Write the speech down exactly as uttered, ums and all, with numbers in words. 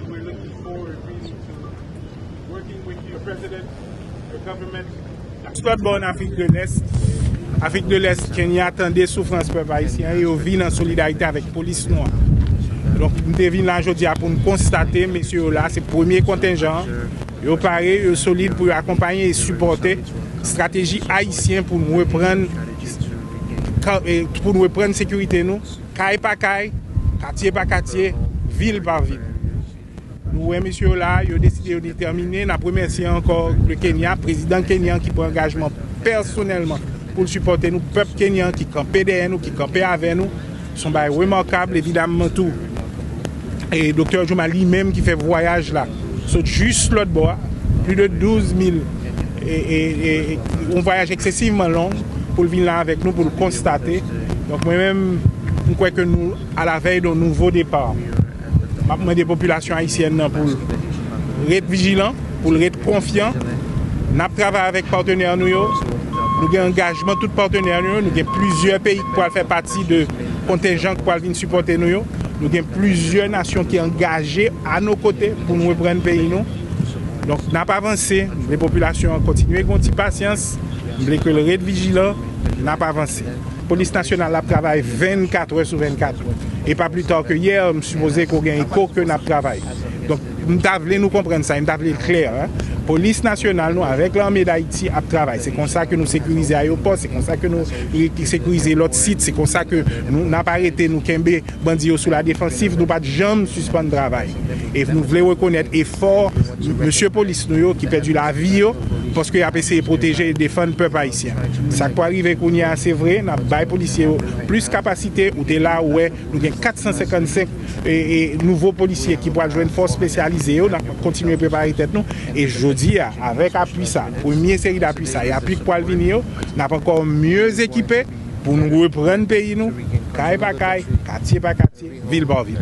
We're looking forward really to working with your president, your government. Sou lòt bò, an Afrik de Lès, Afrik de Lès, Kenya tande soufrans pèp ayisyen an, yo vin an solidarite avèk polis nou an. Donk, m te vin la jodi a pou n konstate, mesye yo la, se premye kontenjan an. Yo pare, yo solid pou yo akonpaye e sipòte estrateji ayisyen pou n reprann, ka- e pou n reprann sekirite nou, kay pa kay, katye pa katye, vil pa vil. Nou wè mesye yo la, yo deside, yo detèmine. N ap remèsye ankò le Kenya, prezidan kenyan ki pran angajman pèsonèlman pou l sipòte nou, pèp kenyan ki kanpe dèyè nou, ki kanpe avè nou. Se yon bagay remakab, evidamman tou. E Doktè Juma li menm ki fè vwayaj la, sot jis lòt bò a, plis de douz mil, e, e, e, e, yon vwayaj eksesivman long pou l vin la avèk nou, pou l konstate. Donk, mwen menm, m kwè ke nou alavèy de yon nouvo depa. M ap mande popilasyon ayisyèn nan pou l ret vijilan, pou l ret konfyan. N ap travay avèk patnè nou yo. Nou gen angajman tout patnè nou yo. Nou gen plizyè peyi ki pral fè pati de kontenjan ki pral vin sipòte nou yo. Nou gen plizyè nasyon ki angaje a nos côtés pou nou reprann peyi nou. Donk, n ap avanse. M vle popilasyon an kontinye gen yon ti pasyans. M vle ke l ret vijilan. N ap avanse. Polis nasyonal la ap travay vennkat è sou vennkat. E pa pli ta ke yè, m sipoze ke w gen eko ke n ap travay. Donk, m ta vle nou konprann sa, e m ta vle l klè, en. Polis nasyonal nou avèk Lame d Ayiti ap travay. Se konsa ke nou sekirize ayewopò, se konsa ke nou re- sekirize lòt sit, se konsa ke nou, n ap arete, nou kenbe bandi yo sou la defansiv, nou pa t janm sispann travay. E nou vle rekonèt efò mesye polis nou yo ki pèdi lavi yo, paske y ap eseye pwoteje e defann pèp ayisyen. Sa k pral rive kounye a, se vre, n ap bay polisye yo plis kapasite, ou te la, ou wè, nou gen kat san senkannsenk, e, e, nouvo polisye ki pral jwenn fòs espesyalize yo, n ap kontinye prepare tèt nou, e jodi a, avèk apui sa, premye seri dapui sa, e apui k pral vini yo, n ap ankò mye ekipe pou nou reprann peyi nou, kay pa kay, katye pa katye, vil pa vil.